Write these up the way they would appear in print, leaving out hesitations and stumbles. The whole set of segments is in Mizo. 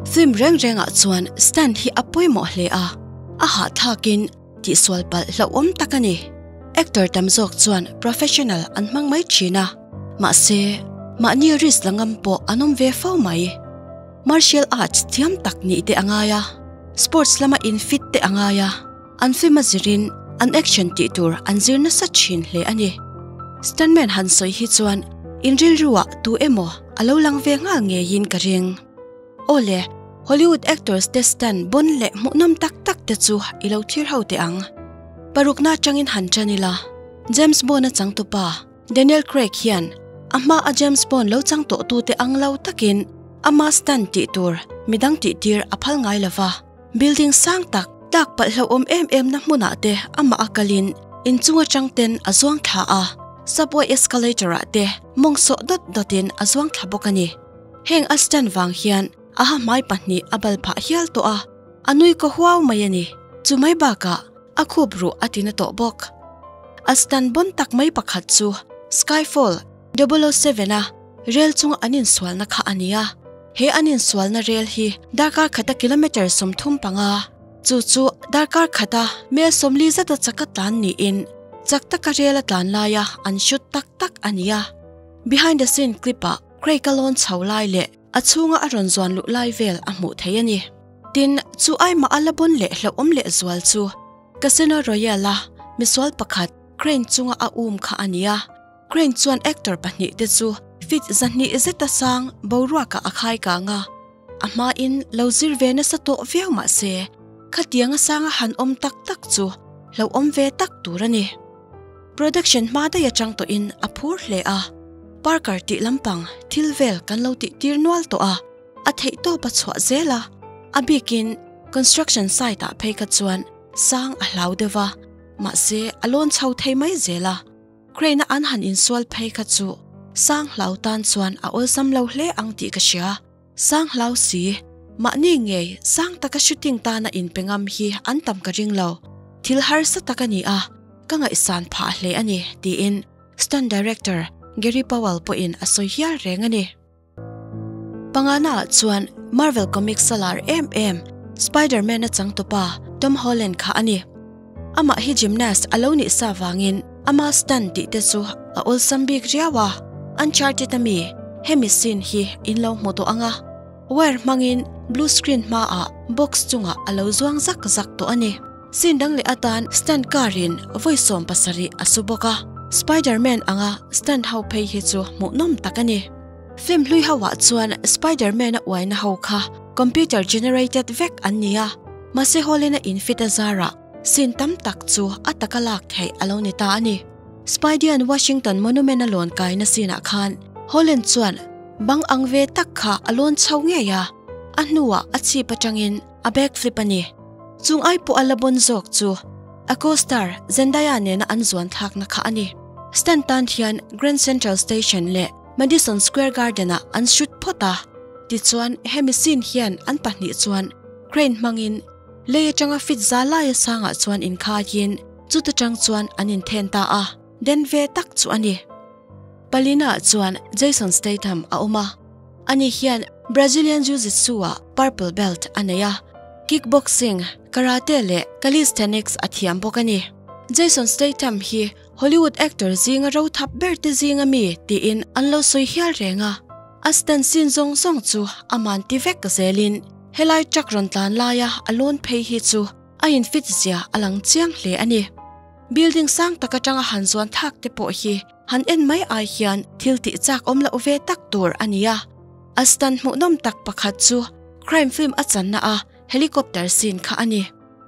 Film reng rengah chuan stunt hi a pawimawh hle a, a hahthlakin tihsual palh hlauhawm tak a ni. Actor tam zawk chuan professional an hmang mai thin a, mahse mahni risk la ngam pawh an awm ve fo mai. Martial arts thiam tak nih te a ngai a, sports lama in fit te a ngai a, an film a zirin an action tih tur an zir nasa thin hle a ni. Stuntman han sawi hi chuan in rilruah tu emaw a lo lang ve nghal ngeiin ka ring. Awle, Hollywood actors te stunt bon leh hmuhnawm tak tak te chu i lo thlir ho teh ang. Parukna atangin han tan ila, James Bond a changtupa Daniel Craig hian a hma a James Bond lo chang tawh tute ang lo takin ama stunt tih tur midang tih tir a phal ngai lova. Building sang tak tlak palh hlauhawm em em na hmunah te amah a kalin inchung atang ten a zuang thla a, subway escalator ah te mawng sawh dawt dawtin a zuang thla bawk a ni. Heng a stand vang hian a ha hmai pahnih a bal phah hial tawh a, a nui kaw huau mai a ni. Chu mai bakah a khup ruh a ti na tawh bawk. A stand bon tak mai pakhat chu Skyfall 007 a rel chunga an insualna kha a ni a. He an insualna rel hi darkar khata kilometre 35, chu chu darkar khata mel 40 zata chaka tlan niin chak taka rel a tlan laia an shoot tak tak a ni a. Behind the scene clip ah Craig a lawn chho lai leh a chhunga a rawn zuan luh lai vel a hmuh theih a ni. Tin, chu aimah a la bon leh hlauhawm leh zual chu Casino Royale a misual pakhat Crane chunga a um kha a ni a. Crane chuan actor pahnih te chu feet 200 zeta sang boruakah a khai kang a. A hmain lo zir ve nasa tawh viau mah se, khatianga sanga han awm tak tak chu hlauhawm ve tak tur a ni. Production hma daih atang tawhin a phur hle a, Parker tih lampang thil vel kan lo tih tir nual tawh a, a theih tawp a chhuah zel a, a bikin construction site ah phei kha chuan sang a hlau deuh a, mahse a lawn chho thei mai zel a, crane a an han insual phei kha chu sang hlau tan chuan a awlsam lo hle ang tih ka hria. Sang hlau si, mahni ngei sang taka shooting tana inpe ngam hi an tam ka ring lo. Thil harsa tak a ni a, ka ngaihsan phah hle a ni, tiin stunt director Gary Powell pawhin a sawi hial reng a ni. Pangana ah chuan Marvel Comics a lar em em Spider-Man a changtupa Tom Holland kha a ni. Amah hi gymnast a lo nih sa vangin ama stunt tih te chu a awlsam bik riau a, Uncharted a mi hemi scene hi in lo hmu tawh ang a, wire hmangin blue screen hmaah box chungah a lo zuang zak zak tawh a ni. Scene dang leh atan stunt car in vawi 70 a su bawk a, Spider-Man anga stunt ho phei hi chu hmuhnawm tak a ni. Film hlui ho ah chuan Spider-Man a uaina ho kha computer generated vek an ni a, mahse Holland a infit a zarah scene tam tak chu a taka lak theih a lo ni ta a ni. Spidey-a'n Washington Monument a lawn kaina scene ah khan Holland chuan bang ang ve tak kha a lawn chho ngei a, a hnuah a chhip atangin a backflip a ni. Chung ai pawh a la bon zawk chu a co-star Zendaya nena an zuan thlakna kha a ni. Stunt tan hian Grand Central Station leh Madison Square Garden ah an shoot phawt a, tichuan hemi scene hian an pahnih chuan crane hmangin lei atanga fit za laia sangah chuan inkhaiin chuta tang chuan an inthen ta a, den ve tak chu a ni. Palina ah chuan Jason Statham a awm a, ani hian Brazilian Jiu-Jitsu ah purple belt a nei a, kickboxing, karate leh calisthenics a thiam bawk a ni. Jason Statham hi Hollywood actor zinga ro thap ber te zinga mi tiin an lo sawi hial reng a, a stunt scene zawng zawng chu a man ti vek zelin helai truck rawn tlan laia a lawn phei hi chu a infit zia a lang chiang hle a ni. Building sang tak atanga han zuan thak te pawh hi han en mai ai hian thil tih chak awm loh ve tak tur a ni a. A stunt hmuhnawm tak pakhat chu crime film a channa a helicopter scene kha a ni.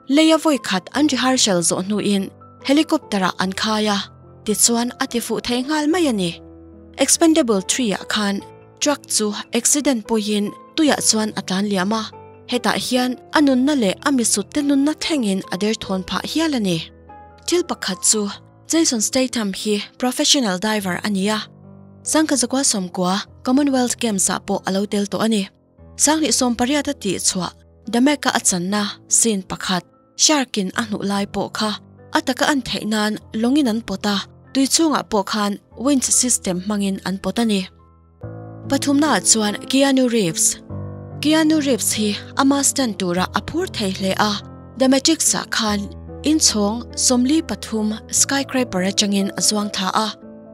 Leia vawi khat an rehearsal zawh hnuin helicopter ah an khai a, tichuan a ti fuh thei nghal mai a ni. Expendable 3 ah khan truck chu accident pawiin tuiah chuan a tlan liam a, hetah hian a nunna leh a misut te nunna thlengin a derthawn phah hial a ni. Thil pakhat chu Jason Statham hi professional diver a ni a, sangkha zakua sawmkua Commonwealth Games ah pawh a lo tel tawh a ni. 2018 a tih chhuah Dameka a channa scene pakhat shark in a hnuh lai pawh kha a taka an theih nan lawngin an pawt a, tui chungah pawh khan winch system hmangin an pawt a ni. Pathumnaah chuan Keanu Reeves. Keanu Reeves hi ama stunt turah a phur thei hle a, The Matrix ah khan inchhawng 43 skyscraper atangin a zuang thla a,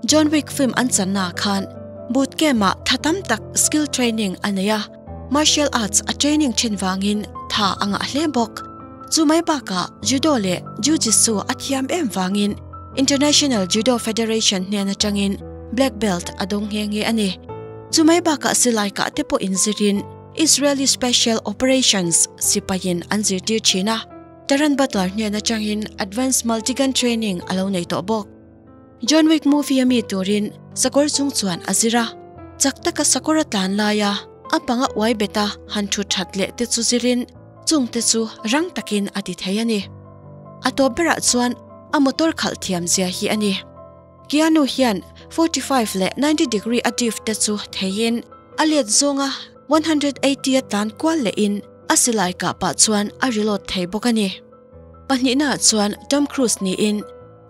John Wick film an channa ah khan boot camp ah tha tam tak skill training a nei a, martial arts a training thin vangin tha a ngah hle bawk. Chu mai bakah Judo leh Jiu-Jitsu a thiam em vangin International Judo Federation hnen atangin black belt a dawng nghe nghe a ni. Chu mai bakah silai kah te pawh inzirin Israeli Special Operations sipaiin an zirtir thin a, Taran Butler hnen atangin Advanced Multi-Gun Training a lo nei tawh bawk. John Wick movie a mi turin sakawr chung chuan a zir a, chak taka sakawr a tlan laia a panga uai bet a han thu that leh te chu zirin chung te chu rang takin a ti thei a ni. A tawp berah chuan a motor khalh thiam zia hi a ni. Keanu hian 45 leh 90 degree a drift te chu theiin a let zawnga 180 a tlan kual lehin a silai kah pah chuan a reload thei bawk a ni. Pahnihnaah chuan Tom Cruise niin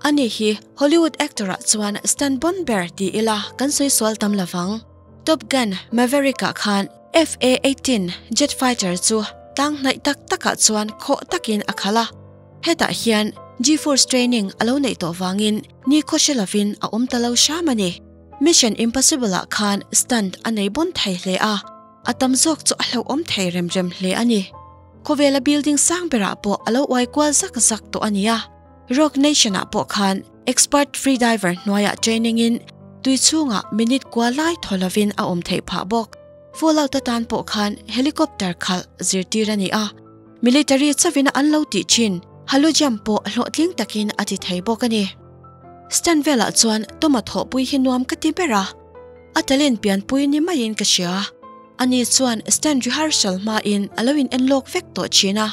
ani hi Hollywood actor ah chuan stunt bon ber ti ila kan sawi sual tam lovang. Top Gun, Maverick ah khan FA-18 jet fighter chu tlang hnaih tak takah chuan khawh takin a khalh a. Hetah hian G-force training a lo neih tawh vangin ni khaw hre lovin a awm ta lo hram a ni. Mission Impossible ah khan stunt a nei bon thei hle a, a tam zawk chu a hlauhawm thei rem rem hle a ni. Khawvela building sang berah pawh a lo uai kual zak zak tawh a nia. Rogue Nation ah pawh khan expert free diver hnuaiah training in tui chhungah minute kua lai thaw lovin a awm theih phah bawk. Fallout atan pawh khan helicopter khalh zirtir a ni a, military chauhin an lo tih thin halo jump pawh hlawhtling takin a ti thei bawk a ni. Stand velah chuan Toma thawhpui hi nuam ka ti ber a, a talent pianpui ni maiin ka hria. Ani chuan stand rehearsal hmain a lo in enlawk vek tawh thin a.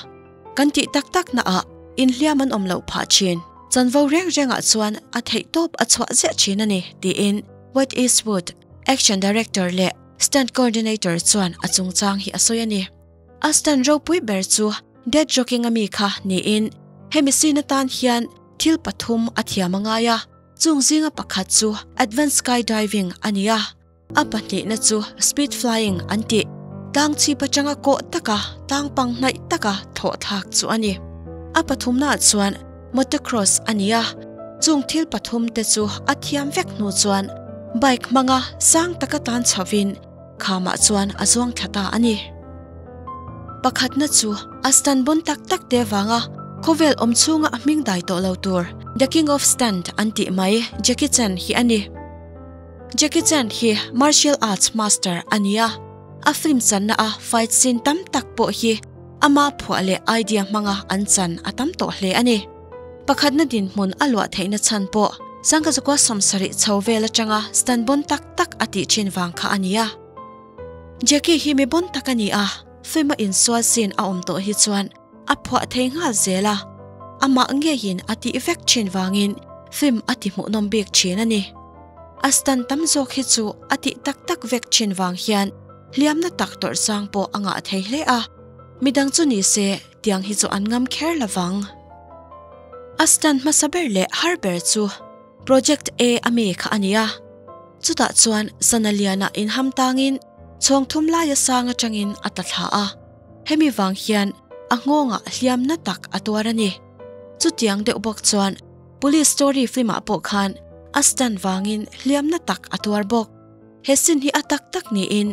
Kan tih tak tak naah inhliam an awm loh phah thin. Chanvo reng rengah chuan a theih tawp a chhuah ziah thin a ni, tiin White Eastwood, action director leh stunt coordinator chuan a chungchang hi a sawi a ni. A stunt ropui ber chu Dead Joking a mi kha niin hemi scene atan hian thil pathum a thiam a ngai a, chung zinga pakhat chu advanced skydiving a ni a. A pahnihna chu speed flying an tih, tlang chhip atanga kawh taka tlang pang hnaih taka thawh thlak chu a ni. A pathumnaah chuan motocross a ni a, chung thil pathum te chu a thiam vek hnu chuan bike hmanga sang taka tan chhovin khamah chuan a zuang thla ta a ni. Pakhatna chu a stunt bon tak tak te vanga khawvel awm chhunga a hming dai tawh lo tur The King of Stunt an tih mai Jackie Chan hi a ni. Jackie Chan hi martial arts master a ni a, a film channa a fight scene tam tak pawh hi ama phuah leh idea hmanga an chan a tam tawh hle a ni. Pakhatna dinhmun a luah theihna chhan pawh Sangkazukua 70 chho vel atanga stunt bon tak tak a tih thin vang kha a ni a. Jackie hi mi bon tak a ni a, film a insual scene a awm tawh hi chuan A phuah thei nghal zel a, amah ngeiin a tih vek thin vangin film a ti hmuhnawm bik thin a ni. A stunt tam zawk hi chu a tih tak tak vek thin vang hian hliamna tak tawrh chang pawh a ngah thei hle a, midang chu ni se tiang hi chu an ngam kher lovang. A stunt hmasa ber leh har ber chu Project A a mi kha a ni a, chutah chuan sana lianah inham tangin chhawng thum laia sang atangin a tla thla a. Hemi vang hian a nghawngah hliam na tak a tuar a ni. Chutiang deuh bawk chuan Police Story film ah pawh khan a stunt vangin hliam na tak a tuar bawk. He scene hi a tak tak niin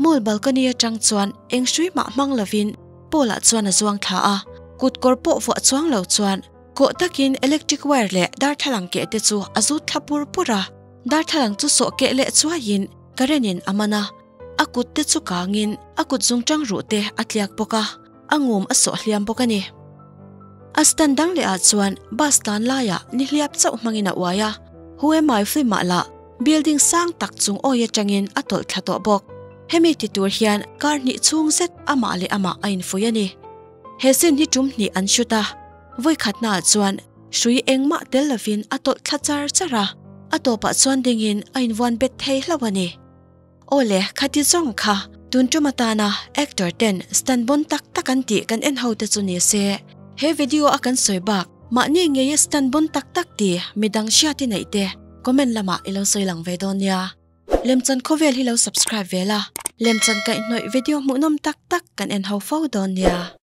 mall balcony atang chuan eng hrui mah hmang lovin pole ah chuan a zuang thla a, kut kawr pawh vuah chuang lo chuan kawh takin electric wire leh darthlalang keh te chu a zut thla pur pur a, darthlalang chu sawh keh leh chuaiin current in a man a. A kut te chu kangin a kut zungtang ruh te a tliak bawk a, a ngum a sawh hliam bawk a ni. A stand dang leh ah chuan bus tan laiah nihliap chauh hmangin a uai a, Who Am I film ah lah building sang tak chung awi atangin a tawlh thla tawh bawk. Hemi ti tur hian kar hnih chhung zet amah leh amah a infuih a ni. He scene hi tum hnih an shoot a, vawi khatna ah chuan hrui engmah tel lovin a tawlh thla char char a, a tawpah chuan dingin a invuan bet thei hlauh a ni. Aw le, khati zawng kha tun tum atana actor ten stunt bon tak tak an tih kan en ho te chu ni se. He video a kan sawi bak mahni ngeia stunt bon tak tak ti midang hriat i neih te comment lamah i lo sawi lang ve dawn nia. Lemchan Khawvel hi lo subscribe ve la, lemchan kaihhnawih video hmuhnawm tak tak kan en ho fo dawn nia.